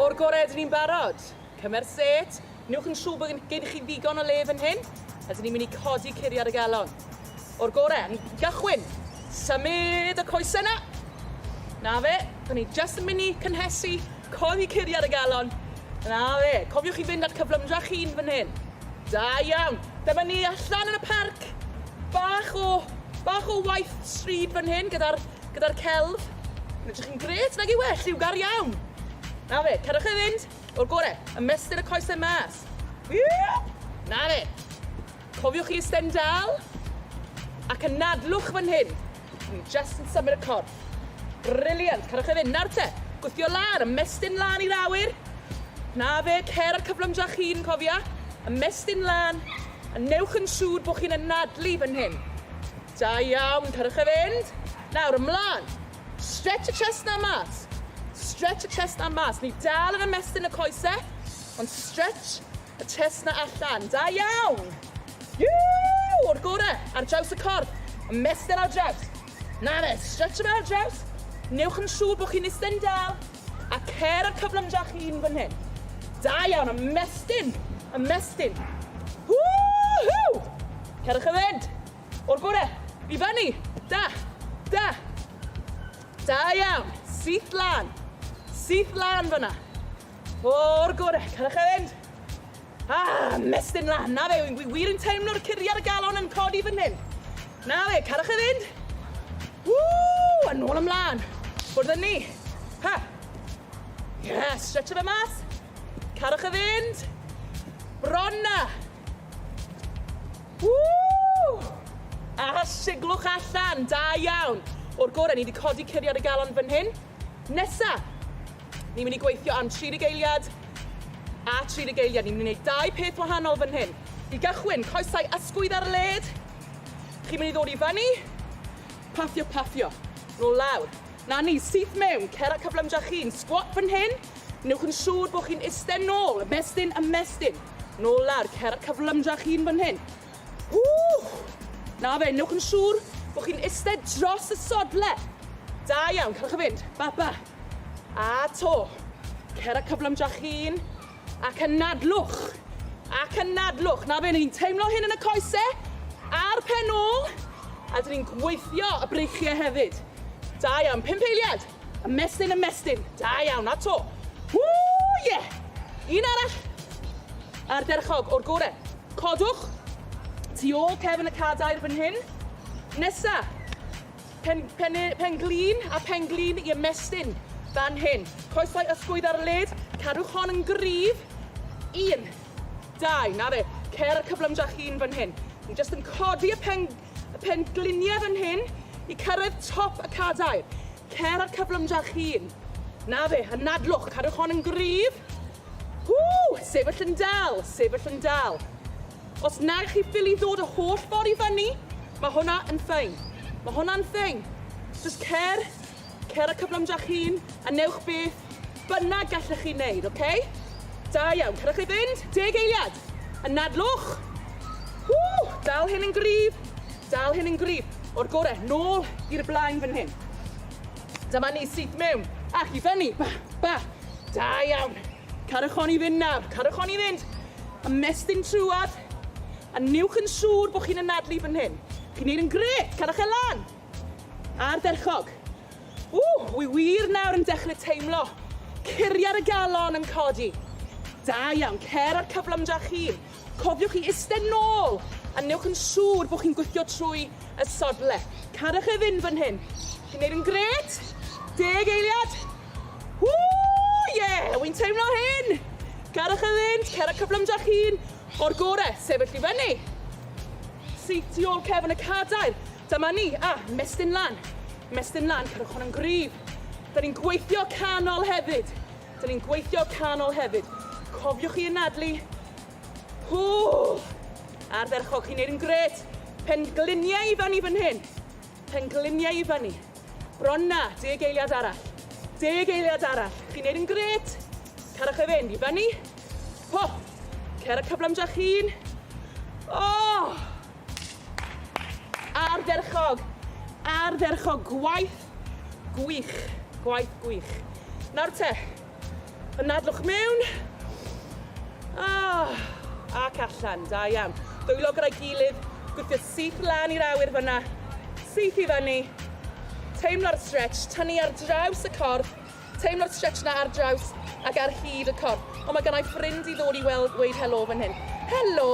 O'r gorau, ydyn ni'n barod? Cymer set, newch yn siŵr bod gen chi ddigon o le fan hyn, a dyn ni'n mynd i codi curiad y galon. O'r gorau, ni'n gychwyn. Symud y coesau na. Na fe, da ni jyst yn mynd i cynhesu, codi curiad y galon. Na fe, cofiwch chi fynd at cyflymdra chi'n fan hyn. Da iawn. Dyma ni allan yn y parc. Bach o, bach o waith stryd fan hyn gyda'r gyda'r celf. Yn edrych yn gret, nag yw e? Lliwgar iawn. Na fe, cerwch i fynd o'r gore. Ymestyn y coesau mas. Na fe. Cofiwch chi eistedd dal ac anadlwch fan hyn. Ni just yn symud y corff. Brilliant, cerwch i fynd. Nawr te, gwthio lan, ymestyn lan i'r awyr. Na fe, cer ar cyflymdra chi'n cofia. Ymestyn lan, a newch yn siŵr bod chi'n anadlu fan hyn. Da iawn, cerwch i fynd. Nawr, ymlaen. Stretch y chest na mas. Stretch y chest na mas. Ni dal yn ymestyn y coesau, ond stretch y chest na allan. Da iawn. Iw, o'r gorau, ar draws y corff. Ymestyn ar draws. Na fe, stretch yma ar draws. Newch yn siŵr bod chi'n eistedd dal. A cer ar cyflymdra chi'n fan hyn. Da iawn, ymestyn, ymestyn. Woohoo! Cerwch y fynd. O'r gore, i fyny, da, da. Da iawn, syth lan, syth lan fyna. O'r gore, cerwch e fynd. Ah, mestyn lan, na fe, wi wir yn teimlo'r curiad y galon yn codi fan hyn. Na fe, cerwch e fynd. Woo, a nôl ymlaen. Bwrdd yn ni. Ha. Yes, stretch fe mas. Cerwch e fynd. Bron na. Woo! A siglwch allan, da iawn. O'r gorau, ni wedi codi curiad y galon fan hyn. Nesa, ni'n mynd i gweithio am 30 eiliad a 30 eiliad. Ni'n mynd i wneud dau peth wahanol fan hyn. I gychwyn, coesau ysgwydd ar led. Chi'n mynd i ddod i fyny, paffio, paffio, nôl lawr. Na ni, syth mewn, cer a cyflymdra chi'n. Squat fan hyn, newch yn siŵr bod chi'n eistedd nôl, ymestyn, ymestyn. Nôl lawr, cer a cyflymdra chi'n fan hyn. Ww! Na fe, newch yn siŵr bod chi'n eistedd dros y sodle. Da iawn, cerwch i fynd. Ba, ba. A to. Cer a cyflymdra chi'n. Ac anadlwch. Ac anadlwch. Na fe, ni'n teimlo hyn yn y coesau a'r pen ôl. A dyn ni'n gweithio y breichiau hefyd. Da iawn. Pump eiliad. Ymestyn, ymestyn. Da iawn. A to. Woo, yeah. Un arall. Ardderchog o'r gore. Codwch. Tu ôl cefn y cadair fan hyn. Nesa. Pen, pen, pen glin a pen glin i ymestyn fan hyn. Coesau ysgwydd ar led, cadwch hon yn gryf. Un, dau, na fe, cer y cyflymdra chi'n fan hyn. Ni jyst yn codi y pen, y pen gliniau fan hyn i cyrraedd top y cadair. Cer ar cyflymdra chi'n. Na fe, anadlwch, cadwch hon yn gryf. Ww, sefyll yn dal, sefyll yn dal. Os nag chi ffili ddod y holl ffordd i fyny, mae hwnna yn ffein. Mae hwnna'n ffein. Just cer, cer y cyflymdra'ch hun, a newch beth bynnag gallech chi wneud, oce? Okay? Da iawn, cerwch chi fynd, deg eiliad. Anadlwch. Ww, dal hyn yn gryf, dal hyn yn gryf. O'r gorau, nôl i'r blaen fan hyn. Dyma ni syth mewn, ac i fyny, ba, ba. Da iawn. Carwch hon i fynd nawr, carwch hon i fynd. Ymestyn trwad, a newch yn siŵr bod chi'n anadlu fan hyn. Chi'n neud yn gret, carwch e lan. Ardderchog. Ww, wi wir nawr yn dechrau teimlo curiad y galon yn codi. Da iawn, cer ar cyflymdra chi'n. Cofiwch i eistedd nôl a newch yn siŵr bod chi'n gwythio trwy y sodle. Cadwch e fynd fan hyn. Chi'n neud yn gret. Deg eiliad. Ww, ie, yeah, wy'n teimlo hyn. Cadwch e fynd, cer y cyflymdra'ch hun. O'r gore, sefyll i fyny. Syth tu ôl cefn y cadair. Dyma ni, a, mestyn lan. Mestyn lan, cadwch hwn yn gryf. Da ni'n gweithio canol hefyd. Da ni'n gweithio canol hefyd. Cofiwch i anadlu. Hw! Ardderchog, chi'n neud yn gret. Pengliniau i fyny fan hyn. Pengliniau i fyny. Bron na, deg eiliad arall. Deg eiliad arall. Chi'n neud yn gret. Carwch e fynd i fyny. Ho! Cer y cyflymdra'ch hun. Oh! Ardderchog! Ardderchog! Gwaith gwych! Gwaith gwych. Nawr te, Anadlwch mewn. Ah, ac allan, da iawn. Dwylo gyda'i gilydd, gwthio syth lan i'r awyr fyna. Syth i fyny. Teimlo'r stretch, tynnu ar draws y corff. Teimlo'r stretch na ar draws ac ar hyd y corff. Ond mae gennau ffrind i ddod i weld weud helo fan hyn. Helo!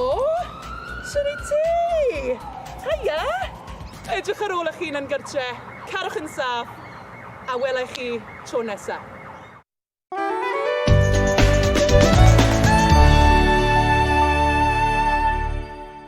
Shwt wyt ti? Hiya! Edrych ar ôl eich hun yn gartre, carwch yn saff, a welai chi tro nesa.